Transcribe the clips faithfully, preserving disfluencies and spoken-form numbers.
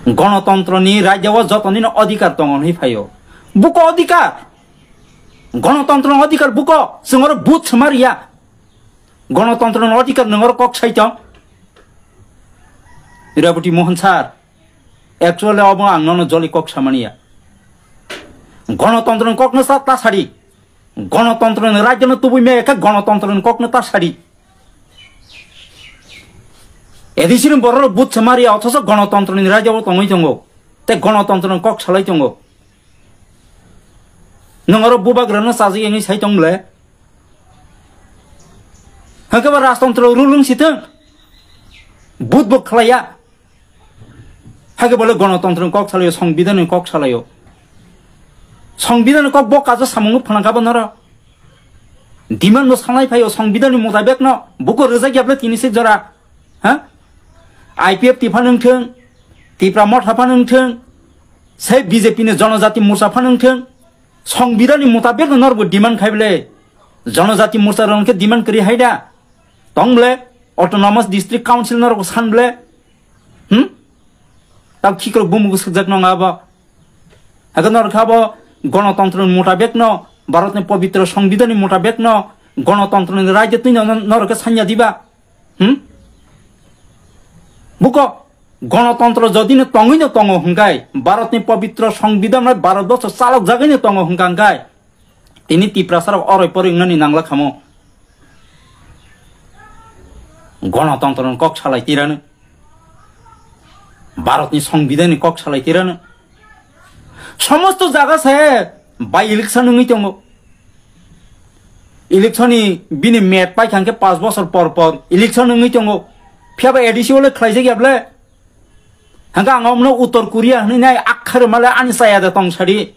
Gonotontroni rajyao jotonino odhikar tongo hwnwi phaio. Buko odhikar. Gonotontroni odhikar buko. Chwng oro vote swma riya. Gonotontroni odhikar nwng oro kok sai tong. Reboti Mohan sir, actually obo ang nono joli kok samani ya. Gonotontroni kokno sa ta sadi. Gonotontroni rajyono tubui me ekha gonotontroni kokno ta sadi. Edisini borok vote swma riya othoso gonotontroni rajyao tongwi tongo. Tei gonotontroni kok salai tongo. Nwng oro bubagrano chajak wngwi sai tong bwle? Hwnkhe bo rajtontro rule wng si thwng. Vote bo khlaiya. Hake bole gonotontroni kok salaio, songbidanni kok salaio. Songbidanni kok bo kajo samungno phanangkha bo noro. Demand no sanai phaio songbidanni mutabek no buko rwjak yable tini se jora. Ha? I P F T phano wngthwng, Tipra Motha phano wngthwng, se B J P ni Jonojati Morcha phano wngthwng, songbidanni mutabek no norbo demand khai bole. Jonojati Morcha rok khe demand kwrwi hai da. Tong bole, Autonomous District Council norok san bole. Hmm? Tab khikrok bumugo sujak nong abo. Hake norok abo gonotontroni mutabek no, Bharatni pobitro songbidanni mutabek no, gonotontroni rajyo twi no norok khe sanya diba. Hmm? Buko, gonotontro jodi no tongwi no tongo hwnkhe, Bharatni pobitro songbidan bai Bharat boso chalok jagwi no tongo hwnkha hwnkhe, tini Tiprasa rok oroi poroi wngnani nangla khamo. Gonotontro ni kok salai tirano. Bharatni songbidanni kok salai tirano. Somosto jaga se by election wngwi tongo. Election ni bini met paikha hwnkhe paanch bosor por por election wngwi tongo. Phiya ba A D C o le khlaijak ya bole? Hwnkhe ang omono Uttor Korea hwnwi nai akhar male ani chaya da tong sadi.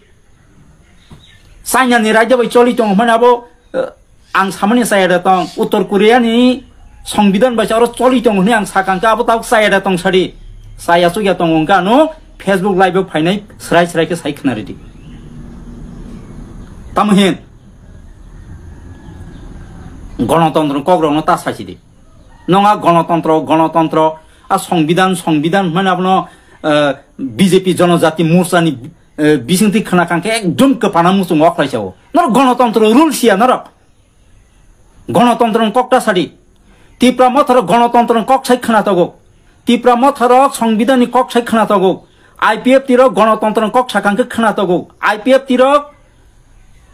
China ni raida bai choli tongo hwnmani abo, eh, ang samani chaya da tong. Uttor Korea ni songbidan bai oro choli tongo hwnwi ang sakha hwnkhe abo tabuk chaya da tong sadi. Chaya chukya tongo hwnkhe ano Facebook live o phainai srai srai khe sai khna ridi. Tamo hin gonotontro kokrokno ta sachidi. Nong a gonotontro, gonotontro, a songbidan, songbidan hwnmani abono, eh, B J P Jonojati Morcha ni, eh, bisingtwi khna kang khe ekdom kwpana muchungo okhlai sao. Norok gonotontro rule siya norok. Gonotontro ni kok ta sadi. Tipra Motha rok gonotontro ni kok sai khna togo. Tipra Motha rok songbidan ni kok sai khna togo. I P F T rok gonotontro ni kok sakang khe khna togo. I P F T rok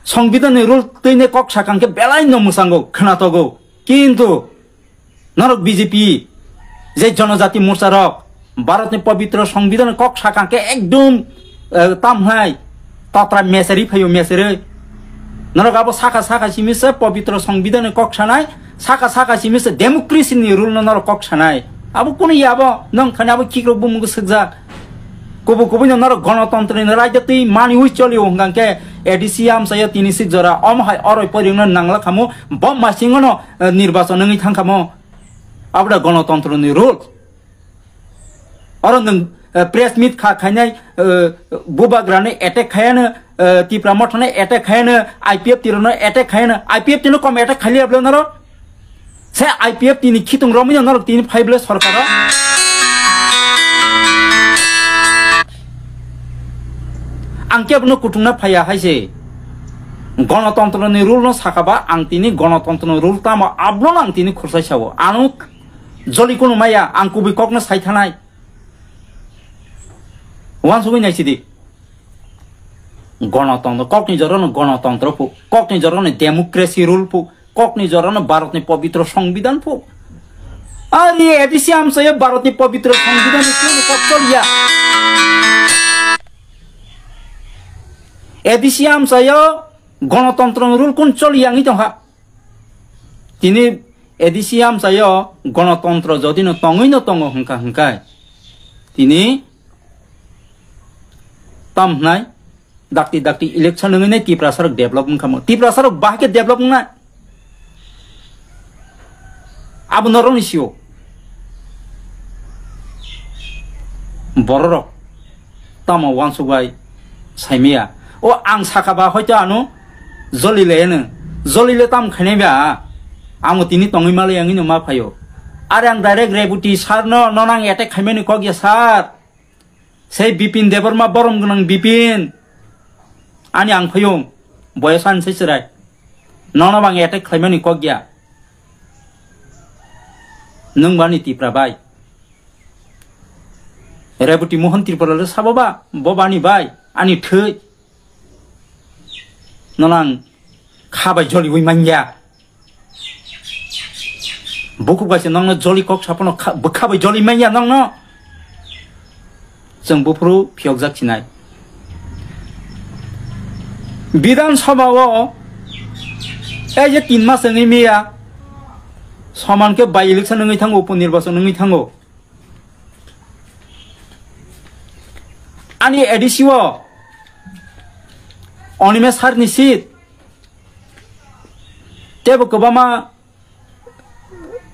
songbidan ni rule twi ne kok sakang khe belai no mwchango khna togo. Kintu norok B J P, je Jonojati Morcha rok, Bharatni pobitro songbidan kok sakha khe ekdom, eh, tamhai tatra meseri phaio meseri. Norok abo sakha sakha simi se pobitro songbidan kok sanai, sakha sakha simi se democracy ni rule no norok kok sanai. Abo kunu ya abo nong khani abo kikrok bumung swkjak. Kubu kubu no norok gonotontro ni raida twi mani ui cholio hwnkha khe A D C amchaio tini sik jora omo hai oroi porino nangla khamu bom masingo no eh, nirbachon wngwi thangkha mo. Abo da gonotontro ni rule. Oro nwng, eh, press meet kha khainai, eh, bubagrano attack khayano, eh, Tipra Mothano attack khayano, I P F T rokno attack khayano, I P F T no kom attack khailiya bwle noro? Se I P F T ni khitung romwi no norok tini phai bwle sorkaro? Ang kebo no kutung na phaiya hai se. Gonotontro ni rule no sakha ba ang tini gonotontro ni rule tamo abono ang tini khursai sao. Ano joli kunu maya ang kubui kok no sai thanai. Wansugwi nai sidi. Gonotontro, kok ni jora no gonotontro phu, kok ni jora no democracy rule phu. Kokni jorano Bharatni pobitro songbidan phu. Ari A D C amchaio Bharatni pobitro songbidan ni kunu kok choliya. A D C amchaio gonotontro ni rule kun choliya wngwi tongkha. Tini A D C amchaio gonotontro jodi no tongwi no tongo hwnkha hwnkhe tini tam hwnai dakti dakti election wngwi nai Tiprasa rok develop wngkha mo. Tiprasa rok bahai khe develop wngnai. Abo norokni sio. Bororok tamo wansuk bai saimaya. O ang sakha ba hoito ano joli le eno. Joli le tam khainai ba. Amo tini tongwi malai ang ino ma phaio. Are ang direct Reboti sir no, no nang attack khaimani kok ya sir. Sei Bipin Debbarma borom gwnang Bipin. Ani ang phayung. Boyos ani se chwrai. Nono bang attack khlaimani kok ya. Nwng bani Tipra bai. Reboti Mohon Tripura le sabo ba, bo bani bai, ani thwi. Nono ang kha bai joliwi manya. Bukhuk bai se nokno joli kok sapono kha, bwkha bai joli manya nokno. Chwng buphuru phiyokjak sinai. Bidhan Sabha o, ei je tin mas wngwi miya, soman khe by election wngwi thango, upo nirbachon wngwi thango. Ani A D C o Onime sir ni seat, tebo kwbangma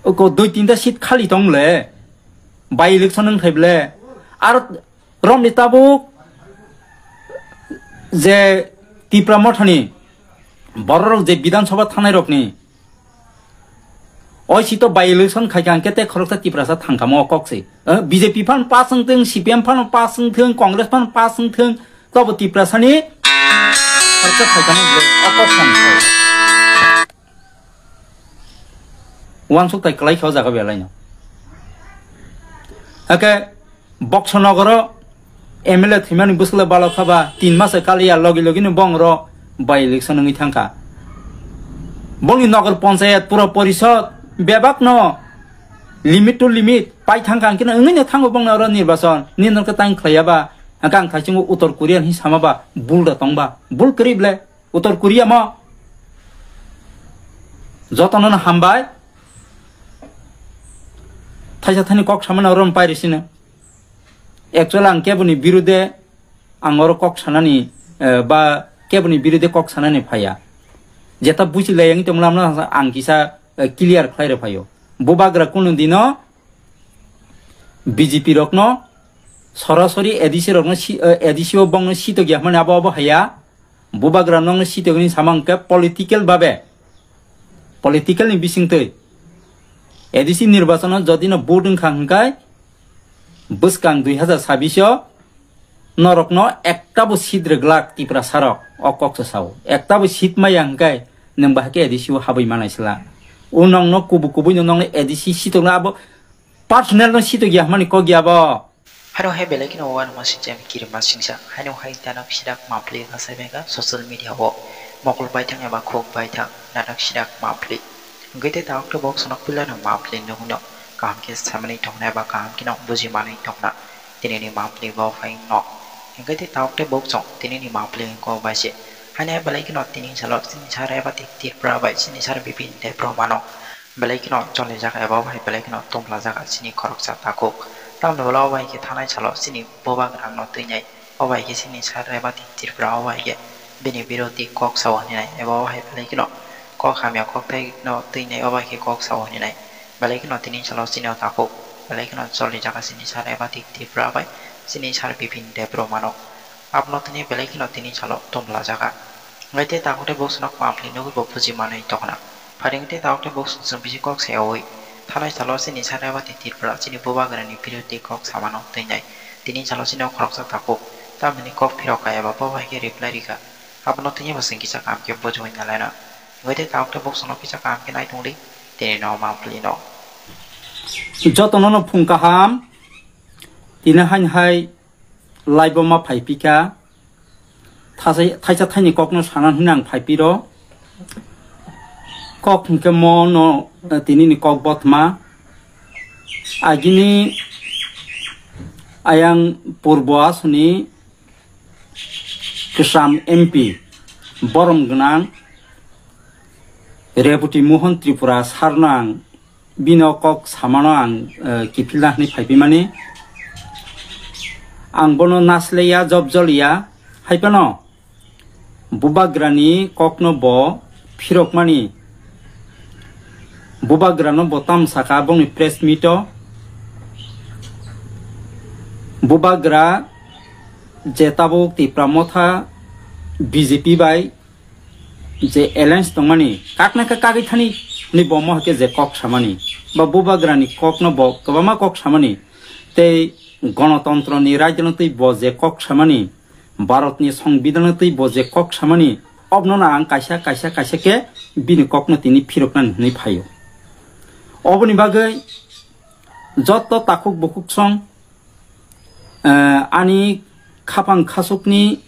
ko dui tinta seat khali tong le, by election wng thai ble. Ar romni tabuk je Tipra Mothani bororok je Bidhan Sabha thanai rokni, oi si to by election khai kha hwnkhe tei khoroksa Tiprasa thang kha mo kok se. Eh, B J P phan pass wng thung, C P M phan pass wng thung, Congress phan pass wng thung, tobo Tiprasani khoroksa khai kha mo ble o kok sam kha. Uansuk tai kwlai kha o jaga belai no. Hake Boxo nogoro M L A thwimani bwswkle balok kha ba, tin mas kaliya logi logi no bongro by election wngwi thang kha. Bongni nogor ponchayat pura porishod bebak no limit to limit pai thang kha, hwnkhe no wngwi no thango bongni oro nirbachon. Nini no khe tang khlaiya ba, hwnkhe ang thaichungo Uttor Korea hinwi sama ba, bul da tong ba, bul kwrwi ble. Uttor Korea mo jotono no hambai. Thaisa thani kok samani oro pai risino. Actually ang keboni birude ang oro kok sanani, eh, ba keboni birude kok sanani phaiya. Jeta buchi lai ang tonglam no ang kisa, eh, clear khlai rw phaio. Bubagra kunu dino B J P rokno sorasori A D C rokno si, eh, A D C o bongno sitok ya hwnmani abo abo haya. Bubagra nokno sitok ni samang khe political babe, political ni bisingtwi A D C nirbachon o jodi no vote wngkha hwnkhe bwskang dui hazar sabis o norokno ekta bo seat rwglak Tiprasa rok o kok se sao. Ekta bo seat maya hwnkhe nwng bahai khe A D C o habwi manai sla. O nokno kubu kubui no nokno A D C sitok no abo personal no sitok ya hwnmani kok ya bo. Haino hai belai kheno uanama singcha kirima singcha. Haino hai tanak sidak mapli kasai mega social media o mokol baithang eba khuk baithang nanak sidak mapli. Hwnkhe tei tabuk tabuk sonok pila no mapli nukno kaham khe samani tongna eba kaham kheno buji manwi tongna. Tini ni mapli bo phai no. Hwnkhe tei tabuk tabuk chong tini ni mapli hwnkhe bai se. Haino hai belai kheno tini salo chini sar eba Tripura bai chini sar Bipin Debbarma no. Belai kheno cholijak eba o hai belai kheno tonglajaga chini khoroksa takhuk. Tamoni ulo o bai khe thanai salo chini bubagrano twinai o bai khe chini sar eba Tripura o bai khe bini birodhi kok sao hininai eba o hai belai kheno kok hamya kokthai no twinai o bai khe kok sao hininai. Belai kheno tini salo chini o takhuk belai kheno cholijaga chini sar eba Tripura bai chini sar Bipin Debbarma no. Abono tini belai kheno tini salo tonglajaga. Hwnkhe tei tabuk tei bwswk no mapli nugwi bo buji manwi tongna. Pharing tei tabuk tei bwswk chwng bisi kok sayawi thanai salo chini sar eba Tripura chini bubagrani birodhi kok samano twinai. Tini salo chini o khoroksa takhuk tamni kok phirok kha eba bo bai khe reply rikha. Abono tini bo chwng kisa kaham khe bujui nalaina. Hwnkhe tei tabuk tei bwswk no kisa kaham khe naitongdi tini no mapli no. Jotono no phung kaham. Tini haini hai live o ma phai pika. Thasa-, thaisa thaini kokno sana hwnwi ang phai piro. Kok hwnkhe mo no, eh, tini ni kok bothma. Agini ayang purbo asoni kwcham M P borom gwnang Reboti Mohon Tripura sarno ang bino kok samano ang, eh, kiphilna hwnwi phaiphimani. Ang bono nasleya, job joliya, hai phano bubagrani kokno bo phirokmani. Bubagrano bo tam saka bongni press meet o. Bubagra je tabuk Tipra Motha B J P bai je alliance tongmani, kakna khe kagwi thani hwnwi bo mohor khe je kok samani, ba bubagrani kokno bo kwbangma kok samani, tei Gonotontro ni raidano twi bo je kok samani, Bharat ni Songbidan no twi bo je kok samani, obno no ang kaisa, kaisa, kaisa khe bini kok no tini phiroknani hwnwi phaio. Oboni bagwi joto takhuk bukhuk song, eh, ani khapang khasukni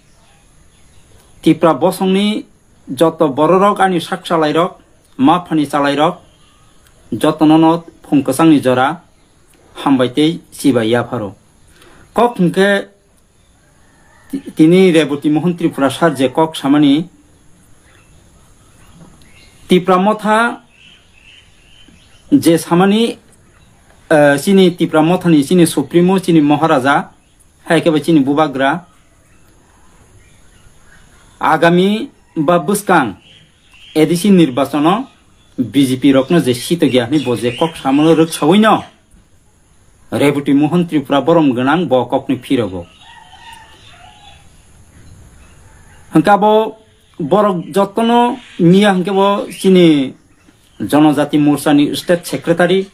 Tipra bosongni joto bororok, ani sak chalairok, ma phani chalairok, jotono no phung kwchangni jora hambai tei chibai yapharo. Kok hwnkhe ti-, tini Reboti Mohon Tripura sir je kok samani, Tipra Motha je samani, eh, chini Tipra Mothani chini Supremo, chini Maharaja, hai khe bo chini Bubagra, agami ba bwskang A D C nirbachono B J P rokno je sitogya hwnwi bo je kok samano rwksaui no, Reboti Mohon Tripura borom gwnang bo kokni phirogo. Hwnkhe abo borok jotono miya hwnkhe bo chini Jonojati Morchani State Secretary,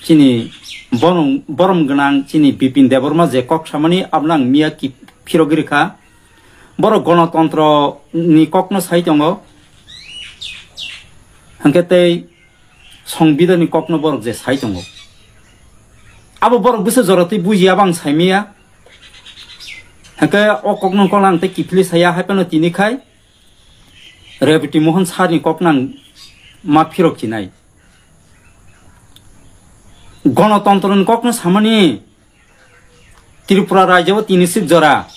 chini borom, borom gwnang chini Bipin Debbarma je kok samani abono ang miya ki phirogwi rwkha. Borok gonotontro ni kokno sai tongo, hwnkhe tei Songbidan ni kokno borok je sai tongo, abo borok bwsa jora twi bujiya bang saimaya. Hwnkhe o kokno kolang tei kiphilwi saya, hai phano tini khai Reboti Mohon sir ni kokno ang ma phirok chinai. Gonotontro ni kokno samani, Tripura rajyo o tini sik jora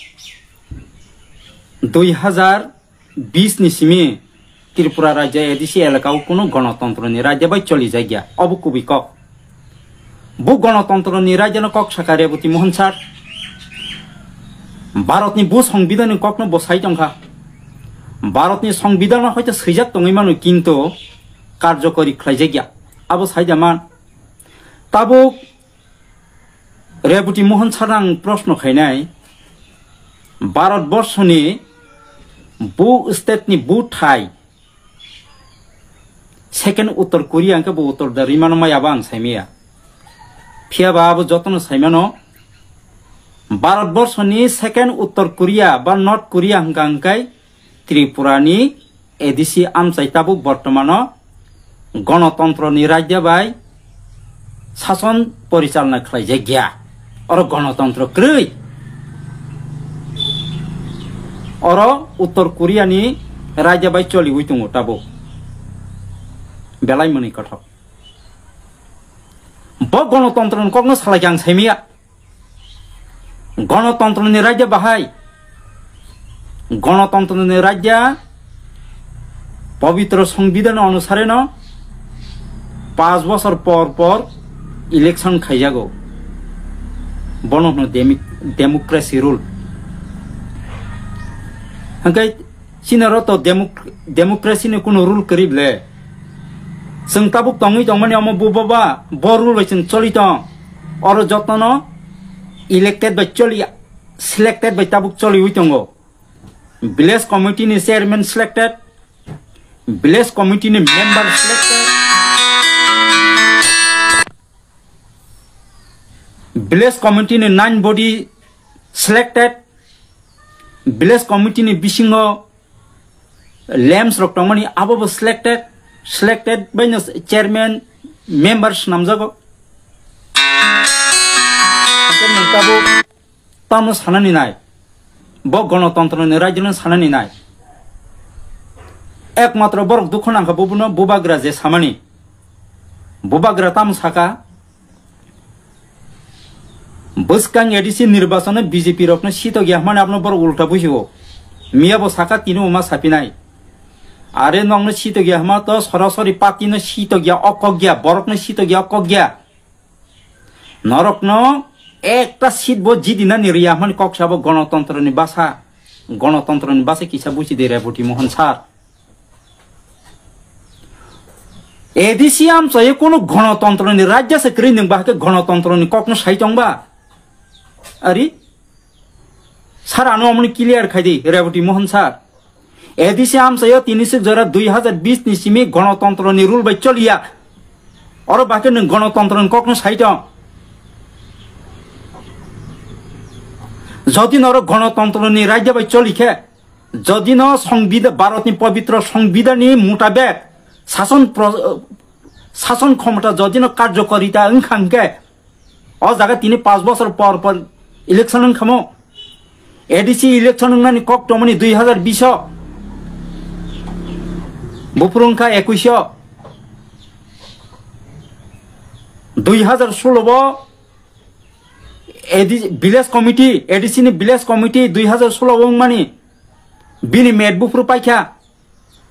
dui hazar bis ni simi Tripura rajya A D C elaka o kunu gonotontro ni rajya bai choli jakya, obo kubui kok. Bo gonotontro ni rajya no kok saka Reboti Mohon sir. Bharat ni bo Songbidan ni kok no bo sai tongkha. Bharat ni Songbidan no hoito swijak tongwi mano, kintu karjokori khlai jakya, abo sai da man. Tabuk Reboti Mohon sir ang proshno khainai, Bharat borso ni bo state ni bo thai second Uttor Korea hwnkhe bo Uttor da rimano maya ba ang saimaya. Phiya ba abo jotono saimano, Bharat borso ni second Uttor Korea ba North Korea hwnkha hwnkhe Tripura ni A D C amchai tabuk bortomano gonotontro ni rajya bai sason porichalna khlai jakya. Oro gonotontro kwrwi. Oro Uttor Korea ni rajya bai choliwi tongo tabuk. Belai mwnwi kothok. Bo gonotontro ni kokno salai khe ang saimaya. Gonotontro ni rajya bahai, gonotontro ni rajya, pobitro songbidan onusare no paanch bosor por por election khaijago. Bono hwno demi-, democracy rule. Hwnkhe chini oro to democ-, democracy ni kunu rule kwrwi ble. Chwng tabuk tongwi tongmani omo bo baba, bo rule bai chwng choli tong. Oro jotono elected bai choli, selected bai tabuk choliwi tongo. Village committee ni chairman selected, village committee ni member selected, village committee ni nine body selected, village committee ni bisingo lems rok tongmani abo bo selected, selected bai no chairman, member swnamjago. Hwnkhe nwng tabuk tamo sanani nai, bo gonotontro ni rajyo no sanani nai. Ekmatro borok dukhu nangkha bubuno bubagra je samani. Bubagra tamo saka, bwskang A D C nirbachon o B J P rokno sitok ya hwnmani abono borok ulta busigo. Miya bo saka tini uma sapinai. Are nokno sitok ya hwnma to sorasori party no sitok ya, o kok ya, borokno sitok ya, o kok ya. Norokno ekta seat bo jidinani riya hwnmani kok sabo gonotontro ni basa, gonotontro ni basa kisa busi de Reboti Mohon sir. A D C amchaio kunu gonotontro ni rajya se kwrwi, nwng bahai khe gonotontro ni kokno sai tong ba? Ari? Sir, ano omoni clear khai di, Reboti Mohon sir. A D C amchaio tini sik jora dui hazar bis ni simi gonotontro ni rule bai choliya. Oro bahai khe nwng gonotontro ni kokno sai tong? Jodi norok gonotontro ni raida bai choli khe, jodi no songbida-, Bharat ni pobitro songbidhan ni mutabek sason pro-, sason khomota jodi no karjokorita wngkha hwnkhe, o jaga tini panch bosor por por election wngkhamo. A D C election wngnani kok tongmani dui hazar bish o, buphuru wngkha ekush o, dui hazar solo o A D C, village committee, A D C ni village committee dui hazar solo o wngmani bini met buphuru paikha.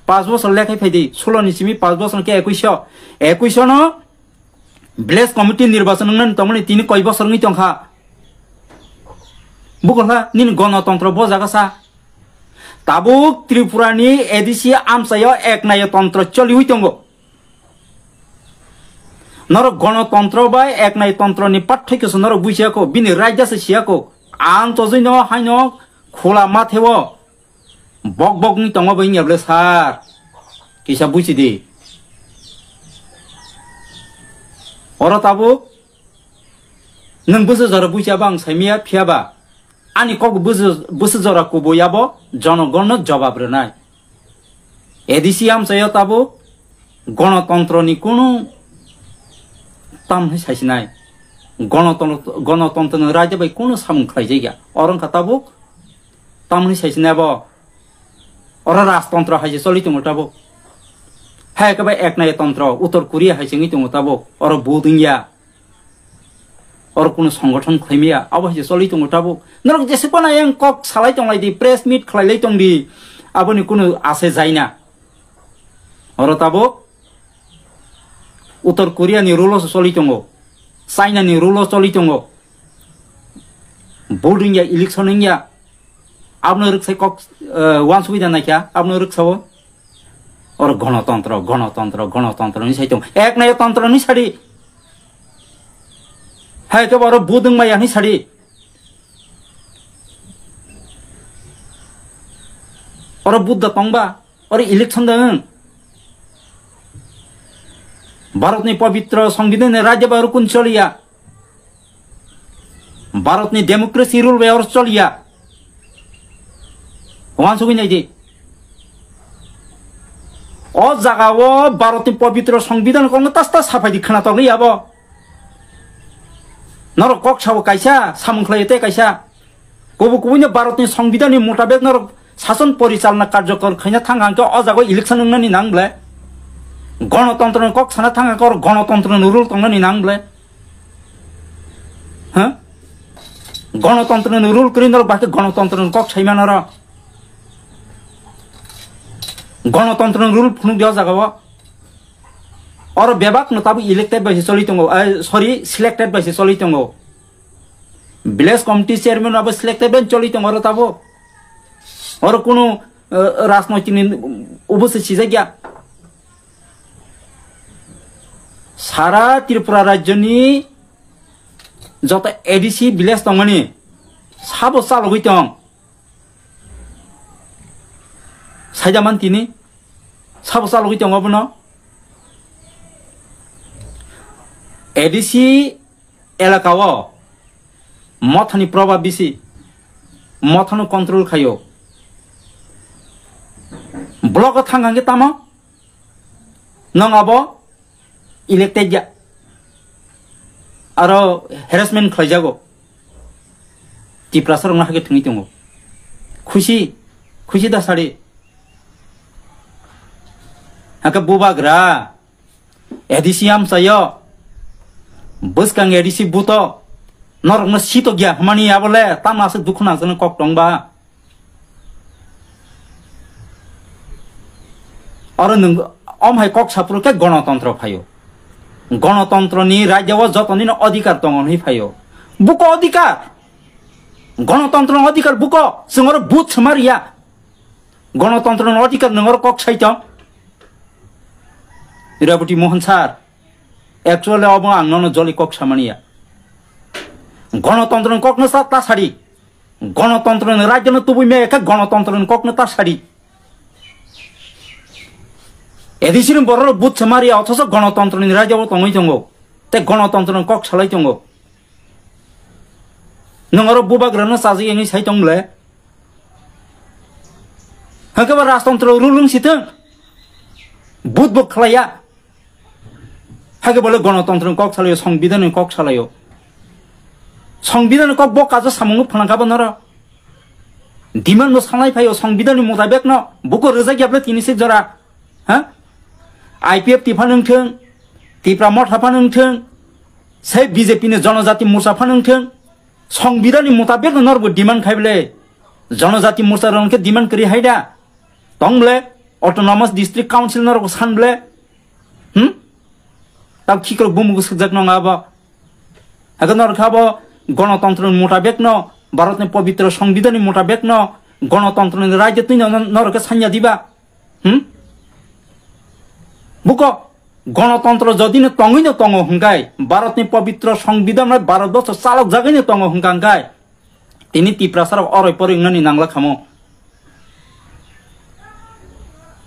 Panch bosor lekhai phaidi, solo ni simi panch bosor khe ekush o, ekush o no village committee nirbachon wngnani tongmani tini koi bosor wngwi tongkha. Bukurkha nini gonotontro bo jaga sa. Tabuk Tripura ni A D C amchaio eknayotontro choliwi tongo. Norok gonotontro bai eknayotontro ni pathoi khe norok buisiya kho, bini raida se siya kho. Ang chojwi no haino khula matheo bok bok ni tongo bai wngya bwle sir. Kisa buisi di. Oro tabuk nwng bwswk jora buisiya ba ang saimaya phiya ba. Ani kok bwswk, bwswk jora kubui abo jonogonno jobab rwnai. A D C amchaio tabuk gonotontro ni kunu tam hwnwi saisinai. Gonotontro, gonotontro ni raida bai kunu samung khlaijak ya. Oro wngkha tabuk tam hwnwi saisinai abo. Oro rajtontro hai se choli tongo tabuk. Hai khe bai eknayotontro, Uttor Korea hai se wngwi tongo tabuk. Oro vote wngya. Oro kunu songothon khlaimaya, abo hai se choli tongo tabuk. Norok jese phano yang kok salai tonglai di, press meet khlailai tong di, aboni kunu ase jaina. Oro tabuk Uttor Korea ni rule o se choli tongo, China ni rule o choli tongo. Vote wngya, election wngya, abono rwksai kok, eh, uansugwi da naikha, abono rwksao. Oro gonotontro, gonotontro, gonotontro ni saitung. Eknayotontro ni sadi. Hai khe oro vote wngmaya ni sadi. Oro vote da tongba, oro election da wng. Bharat ni pobitro songbidhan ni raida bai oro kun choliya. Bharat ni democracy rule bai oro choliya. Uansugwi naidi. O jaga o Bharat ni pobitro songbidhan kokno tas tas saphai di khwnatok li abo. Norok kok sabo kaisa, samung khlai tei kaisa. Kubu kubuino Bharat ni songbidhan ni mutabek norok sason porichalna karjokor khaina thang hangkhe o jaga o election wngnani nang ble. Gonotontro ni kok sana thang hangkhe oro gonotontro ni rule tongnani nang ble. Ha? Gonotontro ni rule kwrwi norok bahai khe gonotontro ni kok sai mano ro. Gonotontro ni rule phunuk di o jaga o. Oro bebak no tabuk elected bai se choli tongo, eh, sorry, selected bai se choli tongo. Village committee chairman abo selected bai choli tongo oro tabuk. Oro kunu, eh, rajnoitik ni obo se sijak ya. Sara Tripura rajyo ni joto A D C village tongmani sabo chalogwi tong. Saida man tini sabo chalogwi tong abono. A D C elaka o mothani probab bisi, mothano control khaio. Block o thang hangkhe tamo nong abo elected ya. Aro harassment khlaijago. Tiprasa rokno hakhe thwngwi tongo. Khusi, khusi da sari. Hakhe bubagra, A D C amchaio, bwskang A D C buto, norokno sitok ya hwnmani abole tamno aswk dukhu nangjaknai kok tongba. Oro nwng om hai kok saphuru khe gonotontro phaio. Gonotontro ni raida o joto nini odhikar tongo hinwi phaio. Buko odhikar. Gonotontro ni odhikar buko. Chwng oro vote swma riya. Gonotontro ni odhikar nwng oro kok sai tong. Rebati Mohan sir. Actually obo ang nono joli kok samani ya. Gonotontro ni kok no sa ta sadi. Gonotontro ni raida no tubui me khe gonotontro ni kok no ta sadi. A D C ni borok rok vote swma riya, othocho gonotontro ni raida o tongwi tongo. Tei gonotontro ni kok salai tongo. Nwng oro bubagrano chajak wngwi sai tong le. Hwnkhe bo rajtontro rule wng si thung. Vote bo khlaiya. Hakhe bole gonotontro ni kok salaio, songbidhan ni kok salaio. Songbidhan ni kok bo kajo samung phwnang kha bo noro. Demand no sanai phaio songbidhan ni mutabek no buko rwjak ya bole tini sik jora. Ha? I P F T phano wng thung, Tipra Motha phano wng thung, sei B J P ni Jonojati Morcha phano wng thung. Songbidhan ni mutabek no norok bo demand khai bole. Jonojati Morcha rok khe demand kwrwi hai da. Tong bole, Autonomous District Council norok bo san bole. Hmm? Tab khikrok bumung swkjak nong abo. Hakhe norok khe abo gonotontro ni mutabek no, Bharat ni pobitro songbidhan ni mutabek no, gonotontro ni rajya twi no norok khe sanya diba. Hmm? Buko, gonotontro jodi no tongwi no tongo hwnkhe, Bharat ni pobitro songbidhan bai Bharat borsho chalok jagwi no tongo hwnkha hwnkhe, tini Tiprasa rok oroi poroi wngnani nangla khamo.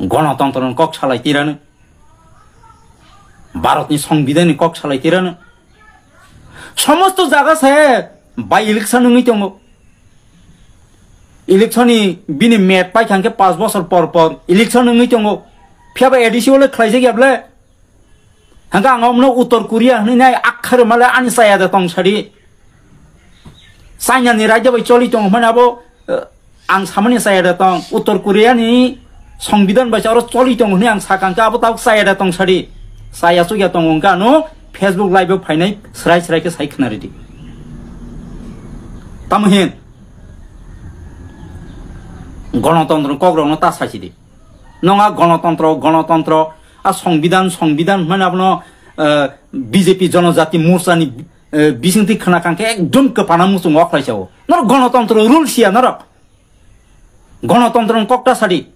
Gonotontro ni kok salai tirano. Bharat ni songbidhan ni kok salai tirano. Somosto jaga se by election wngwi tongo. Election ni bini met paikha hwnkhe panch bosor por por election wngwi tongo. Phiya ba A D C o le khlaijak ya bole. Hwnkhe ang omno Uttor Korea hwnwi nai akhar male ani chaya da tong sadi. China ni raida bai choli tongo hwnmani abo, eh, ang samani chaya da tong. Uttor Korea ni songbidhan bai oro choli tongo hwnwi ang sakha hwnkhe abo tabuk chaya da tong sadi. Chaya chukya tongo hwnkhe ano Facebook live o phainai srai srai khe sai khna ridi. Tamo hin? Gonotontro ni kok rokno ta sachidi. Nong a gonotontro, gonotontro, a songbidhan, songbidhan hwnmani abono, eh, B J P Jonojati Morcha ni, eh, bisingtwi khna kang khe ekdom kwpana muchung o khlai sao. Norok gonotontro rule siya norok. Gonotontro ni kok ta sadi.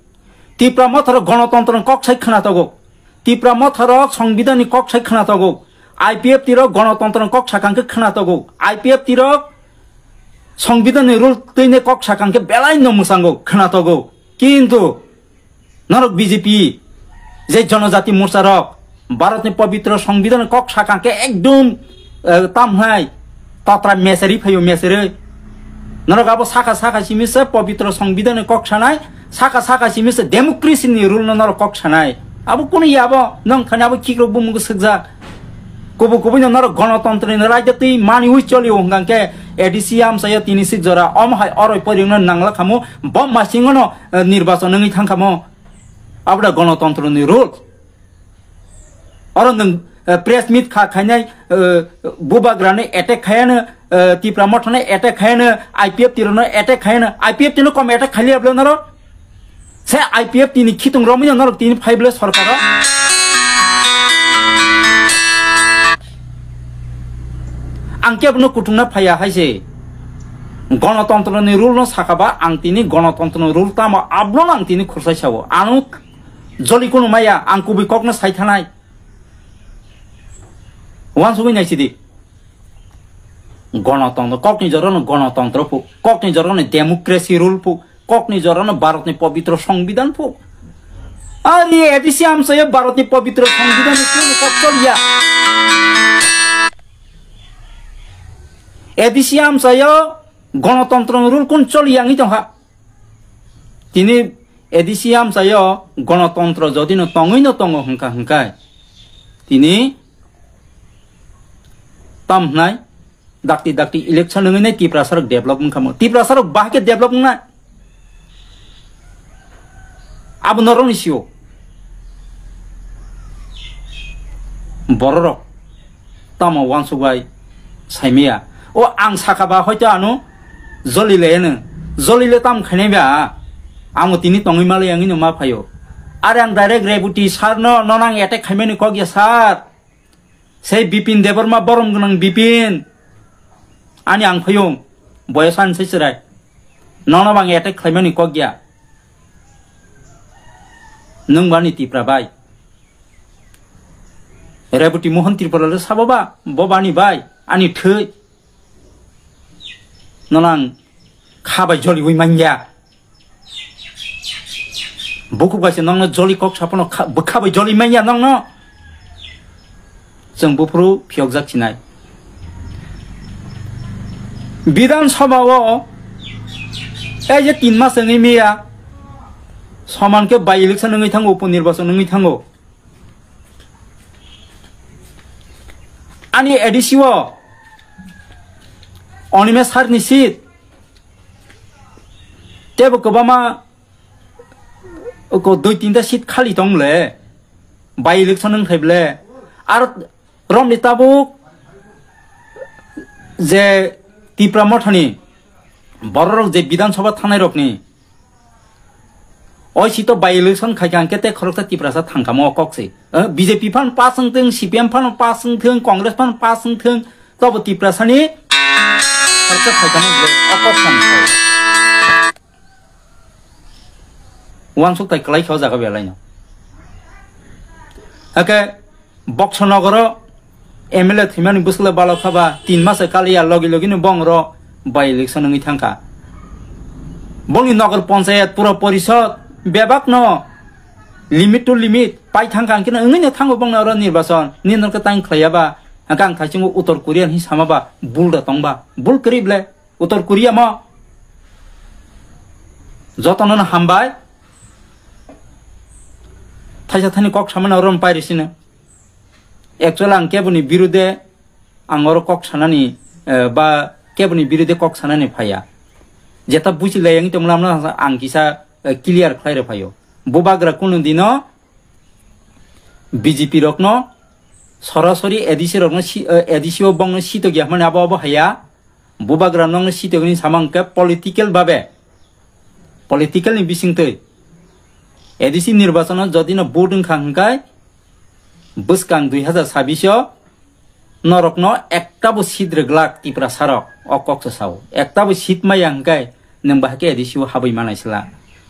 Tipra Motha rok gonotontro ni kok sai khna togo. Tipra Motha rok songbidhan ni kok sai khna togo. I P F T rok gonotontro ni kok sakang khe khna togo. I P F T rok songbidhan ni rule twi ne kok sakang khe belai no mwsango khna togo. Kintu norok B J P, je Jonojati Morcha rok, Bharat ni pobitro songbidhan kok sakang khe ekdom, eh, tam hai, tatra meseri phaio meseri. Norok abo saka saka simi se pobitro songbidhan kok sanai, saka saka simi se democracy ni rule no norok kok sanai. Abo kunu ya abo, nong thani abo khikrok bumung swkjak. Kubu kubu no norok gonotontro ni raida twi mani ui choli o hwnkha khe A D C amchaio tini sik jora, omo hai oroi poroi no nangla khamo, bo masing no, eh, nirbachon wngwi thang khamo. Abo da gonotontro ni rule. Oro nwng, eh, press meet kha khainai, eh, bubagrano attack khaiyano, eh, Tipra Mothano attack khaiyano, I P F T rokno attack khaiyano, I P F T no kom attack khailiya bwle norok? Se I P F T ni khitung romwi norok tini phai bwle sorkaro? Ang kebono kuthungna phaiya hai se. Gonotontro ni rule no sakha ba ang tini gonotontro ni rule tamo abono ang tini khursai sao. Ano joli kunu maya, ang kubui kokno sai thanai. Wansugwi naisidi. Gonotontro, kokni jorano gonotontro phu, kokni jorano democracy rule phu, kokni jorano Bharatni pobitro songbidhan phu. Ari A D C amchaio Bharatni pobitro songbidhan ni kunu kok choliya. A D C amchaio gonotontro ni rule kun choliya wngwi tongkha. Tini A D C amchaio gonotontro jodi no tongwi no tongo hwnkha hwnkhe, tini tam hwnai dakti dakti election wngwi nai Tiprasa rok develop wngkha mo. Tiprasa rok bahai khe develop wngnai. Abo norokni sio. Bororok tamo wansuk bai saimaya. O ang saka ba hoito ano joli le eno. Joli le tam khainai ba. Amo tini tongwi malai ang ino ma phaio. Are ang direct Reboti sir no, nono ang attack khaimani kok ya sir. Sei Bipin Debbarma borom gwnang Bipin. Ani ang phaio. Boyos ani sai chwrai. Nono bang attack khaimani kok ya. Nwng bani Tipra bai. Reboti Mohan Tripura le sabo ba, bo bani bai, ani thwi. Nono ang kha bai joliwi manya. Bukhuk bai se nokno joli kok sapono kha, bwkha bai joli manya nokno. Chwng buphuru phiyokjak sinai. Bidhan Sabha o ei je tin mas wngwi miya, soman khe by election wngwi thango, upo nirbachon wngwi thango. Ani A D C o Onime sir ni seat tebo kwbangma ko dui tinta seat khali tong le, by election wng thai ble. Ar romni tabuk je Tipra Mothani bororok je Bidhan Sabha thangnai rokni, oi si to by election khai kha hwnkhe tei khoroksa Tiprasa thang kha mo kok se. Eh, B J P phan pass wng thung, C P M phan pass wng thung, Congress phan pass wng thung, tobo Tiprasani khoroksa khai kha mo ble o kok thang kha. Uansuk tai kwlai kha o jaga belai no. Hake Boxo nogoro M L A thwimani bwswkle balok kha ba, tin mas kaliya logi logi no bongro by election wngwi thang kha. Bongni nogor panchayat pura porishod bebak no limit to limit pai thang kha, hwnkhe no wngwi no thango bongni oro nirbachon. Nini no khe tang khlaiya ba, hwnkhe ang thaichungo Uttor Korea hinwi sama ba, bul da tong ba, bul kwrwi ble. Uttor Korea mo jotono no hambai. Thaisa thani kok samani oro no pairi sino. Actually ang keboni birude ang oro kok sanani, eh, ba keboni birude kok sanani phaiya. Jeta buchi lai ang tongmani ang kisa, eh, clear khlai rw phaio. Bubagra kunu dino B J P rokno sorasori A D C rokno si-, eh, A D C o bongno sitok ya hwnmani abo abo haya. Bubagra nokno sitokni samang khe political babe, political ni bisingtwi A D C nirbachon o jodi no vote wngkha hwnkhe bwskang dui hazar sabbish o norokno ekta bo seat rwglak Tiprasa rok, o kok se sao. Ekta bo seat maya hwnkhe nwng bahai khe A D C o habwi manai sla.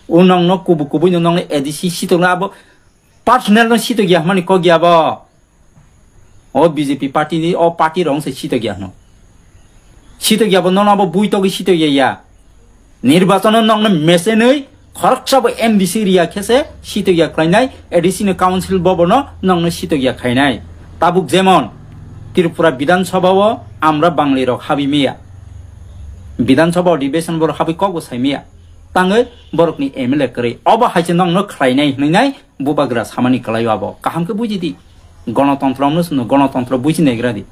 O nokno kubu kubui no nokno A D C sitokno abo personal no sitok ya hwnmani kok ya bo. O B J P party ni, o party rok se sitok ya hwno. Sitok ya bo nono abo buitogwi sitok ya ya. Nirbachon o nokno mesenwi khoroksa bo M D C riya khe se sitok ya khlainai, A D C ni council bo bono nokno sitok ya khainai. Tabuk jemon Tripura Bidhan Sabha o amra Bangali rok habwi miya. Bidhan Sabha o Adhibeshon borok habwi kok bo sai miya. Tangwi borokni M L A kwrwi. Obo hai se nokno khlainai hwnwi nai Bubagra samani kwlaio abo. Kaham khe buji di. Gonotontro wngno chwngno gonotontro buji naigra di.